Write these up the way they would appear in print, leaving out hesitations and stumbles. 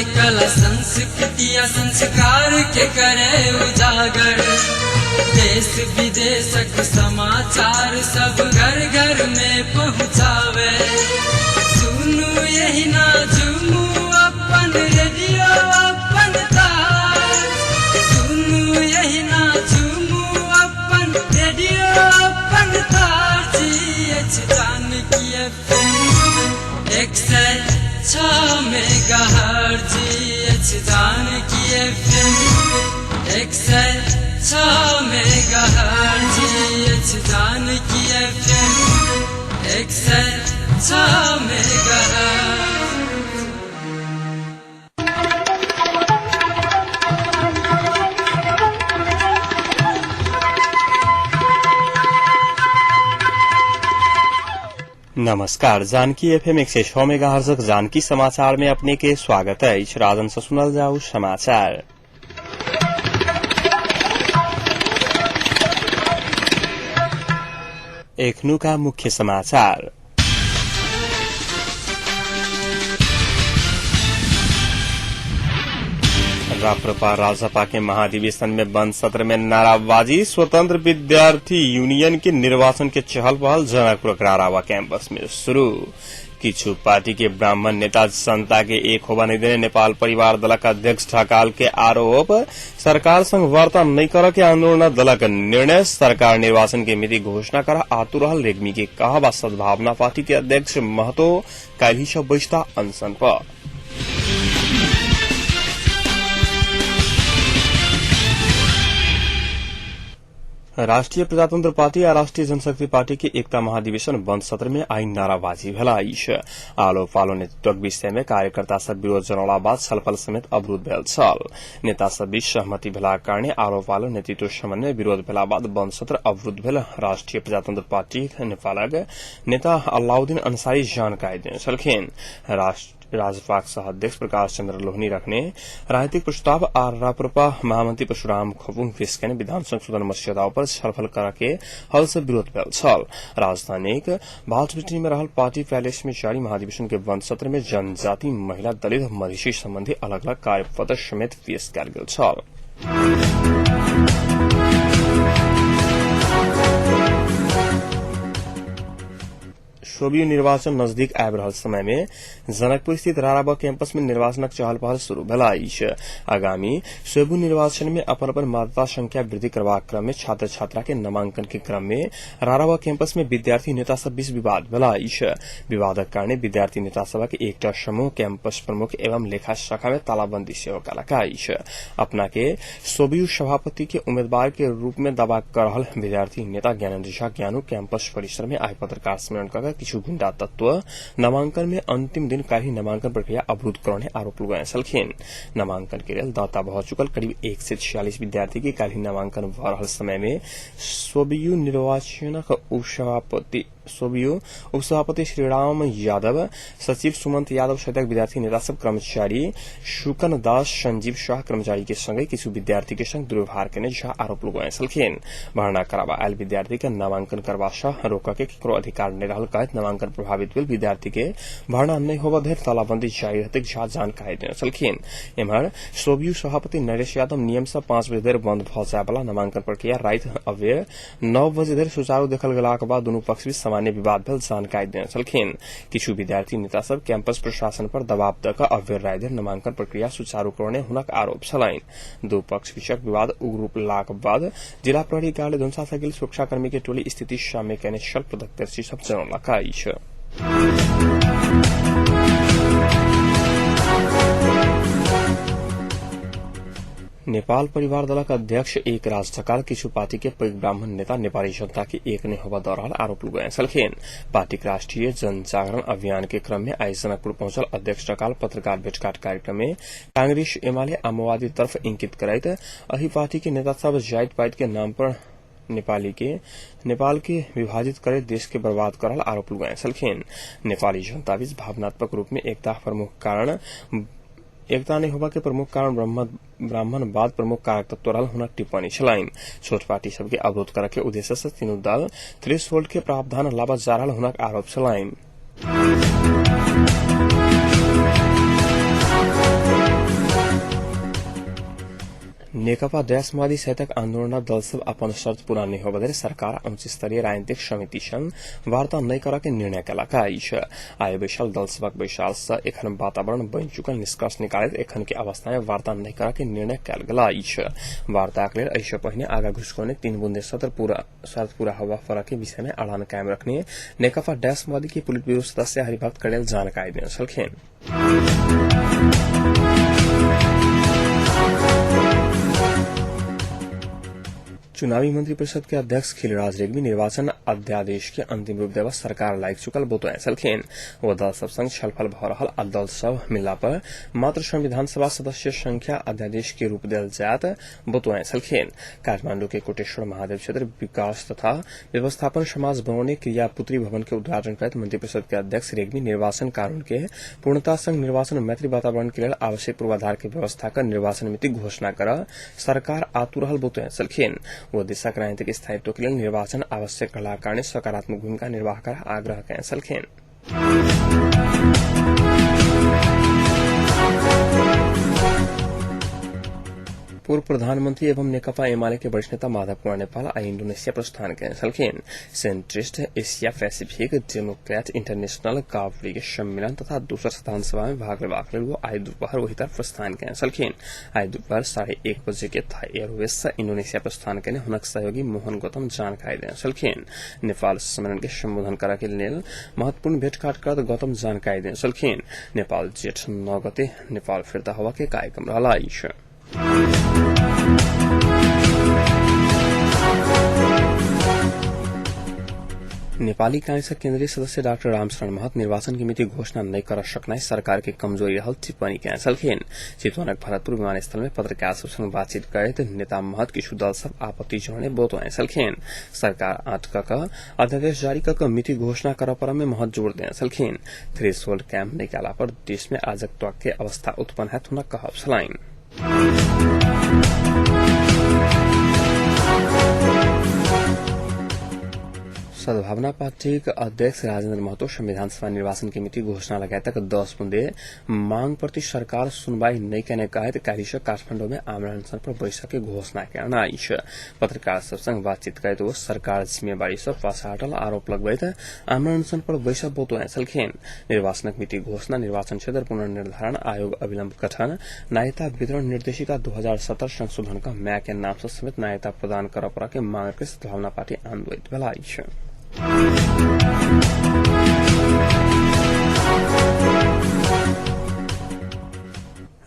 कला संस्कृति आ संस्कार के करे उजागर। देश विदेशक समाचार सब घर घर में पहुँचावे। सुनू यही ना झूमू अपन रेडियो अपन तार। सुनू यही ना झूमू अपन रेडियो अपन तार। G H Janaki FM 106 megahertz. G H Janaki FM 106 megahertz. G H Janaki FM 106 megahertz. नमस्कार, जानकी एफएम 106 मेगाहर्जक जानकी समाचार में अपने के स्वागत अछि। राजन से सुनल जाऊ समाचार। एखनुका मुख्य समाचार। राप्रपा राजपा के महाधिवेशन में बंद सत्र में नाराबाजी। स्वतंत्र विद्यार्थी यूनियन के निर्वाचन के चहल पहल जनकपुर रारावा कैंपस में शुरू। किछु पार्टी के ब्राह्मण नेता जनता के एक होबा नहीं देने नेपाल परिवार दलक अध्यक्ष ढकाल के आरोप। सरकार संग वार्ता नहीं कर के आंदोलन दलक निर्णय। सरकार निर्वाचन के मिति घोषणा कर आतुर रहल रेग्मी के कहब। सद्भावना पार्टी के अध्यक्ष महतो काल्हि सँ बैसता अनशन पर। राष्ट्रीय प्रजातंत्र पार्टी आ राष्ट्रीय जनशक्ति पार्टी के एकता महाधिवेशन बंद सत्र में आई नाराबाजी भेला अछि। आलो पालो नेतृत्वक विषय में कार्यकर्ता सब विरोध जनौला बाद छलफल समेत अवरुद्ध भेल छल। नेता सब बीच सहमति भेलाक कारणे आलो पालो नेतृत्व समन्वय विरोध भेला बाद बंद सत्र अवरुद्ध भेल राष्ट्रीय प्रजातंत्र पार्टी नेपालक नेता अलाउद्दीन अंसारी जानकारी देने छलखिन। राजपाक सह अध्यक्ष प्रकाश चंद्र लोहनी रखने राजनीतिक प्रस्ताव आ राप्रपा महामंत्री परशुराम खपुङ पेश केने विधान संशोधन मस्यौदा पर छलफल करा के हल से विरोध भेल छल। राजधानीक बालचुटी में रहल पार्टी पैलेस में जारी महाधिवेशन के बंद सत्र में जनजाति, महिला, दलित, मधेसी संबंधी अलग अलग कार्यपत्र समेत पेश कयल गेल छल। सोभियो निर्वाचन नजदीक आबि रहल समय में जनकपुर स्थित राराबा कैंपस में निर्वाचनक चहल पहल शुरू भेल अछि। आगामी सोभू निर्वाचन में अपन अपन मतदाता संख्या वृद्धि करबाक क्रम में छात्र छात्रा के नामांकन के क्रम में राराबा कैंपस में विद्यार्थी नेता सब बीच विवाद भेल अछि। विवादक कारणे विद्यार्थी नेता सभक एकटा समूह कैंपस प्रमुख एवं लेखा शाखा में तालाबंदी सेहो कयलक अछि। अपना के सोबियू सभापति के उम्मीदवार के रूप में दावा कर रहल विद्यार्थी नेता ज्ञानेन्द्र झा ज्ञानू कैंपस परिसर में आइ पत्रकार सम्मेलन कऽ किछु गुंडा तत्व नामांकन में अंतिम दिन काल्हि नामांकन प्रक्रिया अवरुद्ध करने आरोप लगौने छलखिन। नामांकन के लेल दाता भऽ चुकल करीब 146 विद्यार्थी के काल्हि नामांकन भऽ रहल समय में सोबियू निर्वाचनक उपसभापति सोबियो उपसभापति श्रीराम यादव, सचिव सुमंत यादव सहितक विद्यार्थी नेता सब कर्मचारी सुकन दास, संजीव शाह कर्मचारी के संगे किछु विद्यार्थी के संग दुर्व्यवहार केने झा आरोप लगौने छलखिन। भर्ना कराबा आयल विद्यार्थी के नामांकन करबा सँ रोकऽ के केकरो अधिकार नहि रहल कहैत नामांकन प्रभावित भेल विद्यार्थी के भर्ना नहि होबऽ धरि तालाबंदी जारी रहतैक झा जानकारी देने छलखिन। एम्हर सोबियू सभापति नरेश यादव नियम सँ 5 बजे धरि बंद भऽ जाय वाला नामांकन प्रक्रिया राति अबेर 9 बजे धरि सुचारू देखल गेलाक बाद दुनू पक्ष बीच सामान्य विवाद भेल जानकारी देने छलखिन। किछु विद्यार्थी नेता सब कैंपस प्रशासन पर दबाव दऽ कऽ अबेर राति धरि नामांकन प्रक्रिया सुचारू करौने हुनक आरोप छलनि। दू पक्ष बीचक विवाद उग्र रूप लाक बाद जिला प्रहरी कार्यालय धनुषा सँ गेल सुरक्षाकर्मी के टोली स्थिति साम्य केने छल प्रत्यक्षदर्शी सब जनौलक अछि। नेपाल परिवार दलक अध्यक्ष एक राज ढकाल किछु पार्टी के पैघ ब्राह्मण नेता नेपाली जनता के एक नहि होबय दऽ रहल आरोप लगौने छलखिन। पार्टीक राष्ट्रीय जनजागरण अभियान के क्रम में आइ जनकपुर पहुंचल अध्यक्ष ढकाल पत्रकार भेंटघाट कार्यक्रम में कांग्रेस, एमाले आ माओवादी तरफ इंगित करैत एहि पार्टी के नेता सब जाति पाति के नाम पर नेपाल के विभाजित करैत देश के बर्बाद कर रहल आरोप लगौने छलखिन। नेपाली जनता बीच भावनात्मक रूप में एकता प्रमुख कारण एकता नहि होबा के प्रमुख कारण ब्राह्मणवाद प्रमुख कारक तत्व रहल हुनक टिप्पणी छलनि। छोट पार्टी सबके अवरोध करऽ के उद्देश्य से तीनू दल थ्रेशोल्ड के प्रावधान लाबऽ जा रहल हुनक आरोप छलनि। नेकपा देशवादी सहितक आन्दोलनरत दल सब अपन शर्त पूरा नहि होबय धरि सरकार उच्च स्तरीय राजनीतिक समिति संग वार्ता नहि करऽ के निर्णय केलक अछि। आइ बैसल दल सभक बैसार सँ एखन वातावरण बनि चुकल निष्कर्ष निकालैत एखन के अवस्था मे वार्ता नहि करऽ के निर्णय कयल गेल अछि। वार्ताक लेल एहि सँ पहिने आगा घुसकौने तीन बुंदे शर्त पूरा होबा फरक के विषय मे अड़ान कायम रखने नेकपा देशवादी के पोलिट ब्यूरो सदस्य हरिभक्त कड़ेल जानकारी देने छलखिन। चुनावी मंत्री परिषद के अध्यक्ष खिलराज रेग्मी निर्वाचन अध्यादेश के अंतिम रूप देवा सरकार लायक चुकल बतौने छलखिन। ओ दल सब संग छलफल भऽ रहल आ दल सब मिलला पर मात्र संविधान सभा सदस्य संख्या अध्यादेश के रूप देल जायत बतौने छलखिन। काठमांडू के कोटेश्वर महादेव क्षेत्र विकास तथा व्यवस्थापन समाज बनौने क्रियापुत्री भवन के उद्घाटन करैत मंत्रिपरिषद के अध्यक्ष रेग्मी निर्वाचन कानून के पूर्णता संग निर्वाचन मैत्री वातावरण के लेल आवश्यक पूर्वाधार के व्यवस्था कर निर्वाचन मिति घोषणा कर सरकार आतुर रहल बतौने छलखिन। ओ देशक राजनीतिक स्थायित्व के लेल निर्वाचन आवश्यक रहलाक कारणे सकारात्मक भूमिका निर्वाह कर आग्रह कयने छलखिन। पूर्व प्रधानमंत्री एवं नेकपा एमाले के वरिष्ठ नेता माधव कुमार नेपाल आ इंडोनेशिया प्रस्थान कयने छलखिन। Centrist Asia Pacific Democrat International cowrie के सम्मेलन तथा दोसर साधारण सभा में भाग लेबाक लेल ओ आइ दुपहर ओहि तरफ प्रस्थान कयने छलखिन। आइ दुपहर 1:30 बजे के थाई एयरवेज से इंडोनेशिया प्रस्थान कयने हुनक सहयोगी मोहन गौतम जानकारी देने छलखिन। नेपाल सम्मेलन के संबोधन करय के लेल महत्वपूर्ण भेंटघाट करत गौतम जानकारी देने छलखिन। नेपाल जेठ 9 गते नेपाल फिर्ता होबा के कार्यक्रम रहल अछि। नेपाली कांग्रेसक केन्द्रीय सदस्य डाक्टर रामशरण महत निर्वाचन के मिति घोषणा नहि कर सकनाइ सरकार के कमजोरी रहल टिप्पणी कयने छलखिन। चितवनक भरतपुर विमानस्थल में पत्रकार सब संग बातचीत करैत नेता महत किछु दल सब आपत्ति जनौने बतौने छलखिन। सरकार आँट क कऽ अध्यादेश जारी क कऽ मिति घोषणा करऽ पर में महत जोर देने छलखिन। थ्रेशोल्ड कैम्प निकाला पर देश में अराजकता के अवस्था उत्पन्न हैत हुनक कहब छलनि। सद्भावना पार्टीक अध्यक्ष राजेन्द्र महतो संविधान सभा निर्वाचन के मिति घोषणा लगायतक 10 बुंदे मांग प्रति सरकार सुनवाई नहि केने कहैत काल्हि सँ काठमांडू में आमरण अनशन पर बैसक के घोषणा केने अछि। पत्रकार सब संग बातचीत करैत ओ सरकार जिम्मेवारी सँ पाछा हटल आरोप लगबैत आमरण अनशन पर बैसब बतौने छलखिन। निर्वाचनक मिति घोषणा, निर्वाचन क्षेत्र पुनर्निर्धारण, आयोग अविलंब गठन, नागरिकता वितरण निर्देशिका 2070 संशोधन क माय के नाम सँ समेत नागरिकता प्रदान करऽ पड़ऽ के मांग के सद्भावना पार्टी आंदोलित भेल अछि।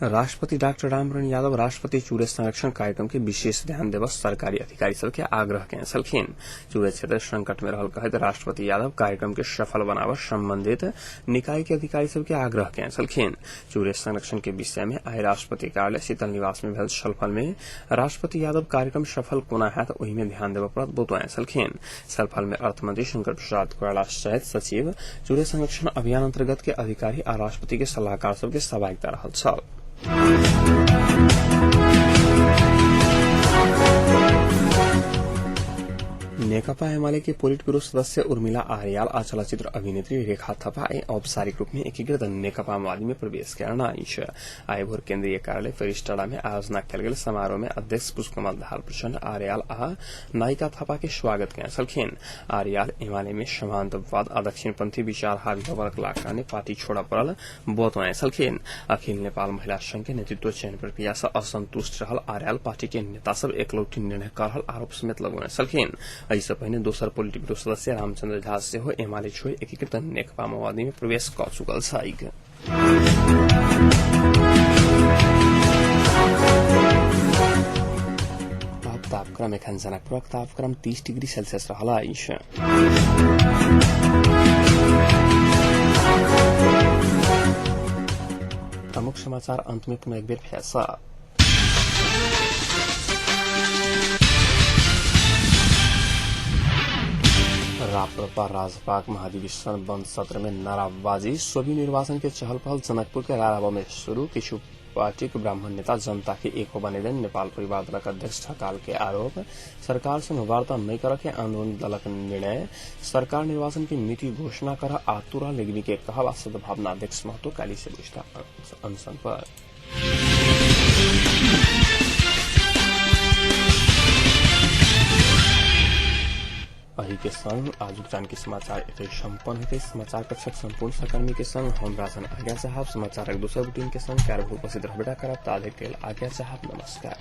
राष्ट्रपति डाक्टर रामवरण यादव राष्ट्रपति चूड़े संरक्षण कार्यक्रम के विशेष ध्यान देबऽ सरकारी अधिकारी सबके आग्रह कयने छलखिन। चूड़े क्षेत्र संकट में रहल कहैत राष्ट्रपति यादव कार्यक्रम के सफल बनाबऽ संबंधित निकाय के अधिकारी सबके आग्रह कयने छलखिन। चूड़े संरक्षण के विषय में आइ राष्ट्रपति कार्यालय शीतल निवास में भेल छलफल में राष्ट्रपति यादव कार्यक्रम सफल कोना हैत ओहि में ध्यान देबऽ पड़त बतौने छलखिन। छलफल में अर्थमंत्री शंकर प्रसाद कोइराला सहित सचिव, चूड़े संरक्षण अभियान अंतर्गत के अधिकारी आ राष्ट्रपति के सलाहकार सबके सहभागिता रहल छल। नेकपा एमाले के पोलिट ब्यूरो सदस्य उर्मिला आर्याल आ चलचित्र अभिनेत्री रेखा थापा आइ औपचारिक रूप में एकीकृत नेकपा माओवादी में प्रवेश केलनि अछि। आइ भोर केन्द्रीय कार्यालय पेरिस्टाडा में आयोजना कयल गेल समारोह में अध्यक्ष पुष्पकमल दाहाल प्रचण्ड आर्याल आ नायिका थापा के स्वागत कयने छलखिन। आर्याल एमाले में समान्तवाद आ दक्षिणपंथी विचार हावी होबय लगलाक कारणे पार्टी छोड़ऽ पड़ल बतौने छलखिन। अखिल नेपाल महिला संघ के नेतृत्व चयन प्रक्रिया सँ असंतुष्ट रहल आर्याल पार्टी के नेता सब एकलौटी निर्णय कऽ रहल आरोप समेत लगौने छलखिन। एहि सँ पहिने दोसर पोलिट ब्यूरो सदस्य रामचंद्र झा सेहो एमाले छोड़ि एकीकृत नेकपा माओवादी में प्रवेश कऽ चुकल छैक। तापक्रम एखन जनकपुरक तापक्रम 30 डिग्री सेल्सियस रहल अछि। प्रमुख समाचार अंत में पुनः एक बेर फेर सँ। राप्रपा राजपाक महाधिवेशन बंद सत्र में नाराबाजी। सभी निर्वाचन के चहल पहल जनकपुर के राराबा में शुरू। किछु पार्टीक ब्राह्मण नेता जनता के एक बनेलनि। नेपाल परिवार दलक अध्यक्ष ढकाल के आरोप। सरकार संग वार्ता नहि करऽ के आंदोलन दलक निर्णय। सरकार निर्वाचन के मिति घोषणा कर आतुर लेग्मी के कहब आ सद्भावना अध्यक्ष महतो काल्हि से बैसता अनशन पर। एहि के संग आजुक जानकी समाचार एतय सम्पन्न हेतै। समाचार कक्षक सम्पूर्ण सहकर्मी के संग हम राजन आज्ञा साहब समाचारक दोसर बुलेटिन के संग काल्हि उपस्थित रहबे करब। ताधरि लेल आज्ञा साहब, नमस्कार।